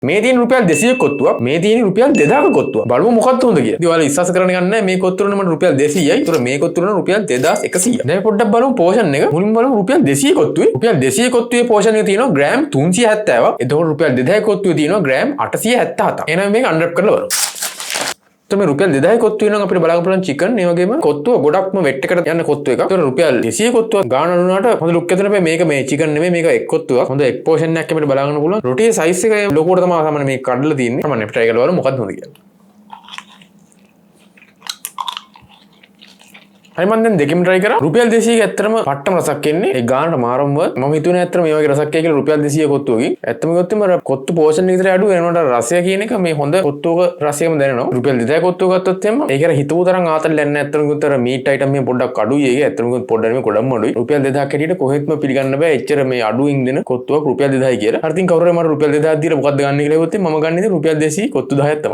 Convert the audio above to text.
මේ තියෙන රුපියල් 200 කොත්තුවක්, මේ තියෙන රුපියල් 2000ක කොත්තුවක්. බලමු මොකක්ද හොඳ කියලා. ඉතින් ඔයාලා විශ්වාස කරන්න ගන්න මේ කොත්තුව නම් මට රුපියල් 200යි. ඒතර මේ කොත්තුව නම් රුපියල් 2100යි. දැන් පොඩ්ඩක් බලමු පෝෂන් එක. මුලින්ම බලමු රුපියල් 200 කොත්තුවේ. රුපියල් 200 කොත්තුවේ පෝෂන් එක තියෙනවා ග්‍රෑම් 370ක්. එතකොට රුපියල් 2000 කොත්තුවේ තියෙනවා ග්‍රෑම් 877ක්. එහෙනම් මේක අන්රැප් කරලා බලමු. එතකොට මේ රුපියල් 2000 කොත්තුවේ නම් අපිට බලාගන්න පුළුවන් චිකන්, ඒ වගේම කොත්තුව ගොඩක්ම වෙට් එකට යන කොත්තු එකක්. ඒතකොට රුපියල් 200 කොත්තුව ගාන අඩු වුණාට හොඳ ලුක් එකක් තියෙන. මේක මේ චිකන් නෙමෙයි, මේක එක් කොත්තුවක්. හොඳ එක් පෝෂන් එකක් අපිට බලාගන්න පුළුවන්. රොටියේ සයිස් එක ලොකුවට තමයි සාමාන්‍ය මේ කඩලා තියෙන්නේ. මම ට්‍රයි කරලා බලමු මොකක්ද හොඳ කියලා. හරි, මම දැන් දෙකම try කරා. රුපියල් 200 ක ඇත්තටම පට්ටම රසක් එන්නේ. ඒ ගානට මාරම මම හිතුවේ නෑ ඇත්තටම මේ වගේ රසක් එයි කියලා රුපියල් 200 කොත්තුවකින්. ඇත්තම කිව්වොත් එimhe අර කොත්තු පෝෂන් එක විතරයි අඩු වෙනකොට රසය කියන එක මේ හොඳ කොත්තුවක රසයම දැනෙනවා. රුපියල් 2000 කොත්තුව ගත්තොත් එහෙම ඒක අර හිතපු තරම් ආතල් යන්නේ නෑ. ඇත්තටම කිව්වොත් අර මීට් අයිටම් මේ පොඩ්ඩක් අඩුයි. ඒක ඇත්තටම කිව්වොත් පොඩ්ඩක් නෙමෙයි, ගොඩක්ම අඩුයි. රුපියල් 2000ක් හැටියට කොහෙත්ම පිළිගන්න බෑ එච්චර මේ අඩුවෙන් දෙන කොත්තුවක් රුපියල් 2000යි කියලා. හරි, ඉතින් කවුරු හරි මට රුපියල් 2000ක් දීලා මොකද්ද ගන්න කියලා කිව්වොත් මම ගන්න ඉතින් රුපියල් 200 කොත්තු 10ක් තමයි.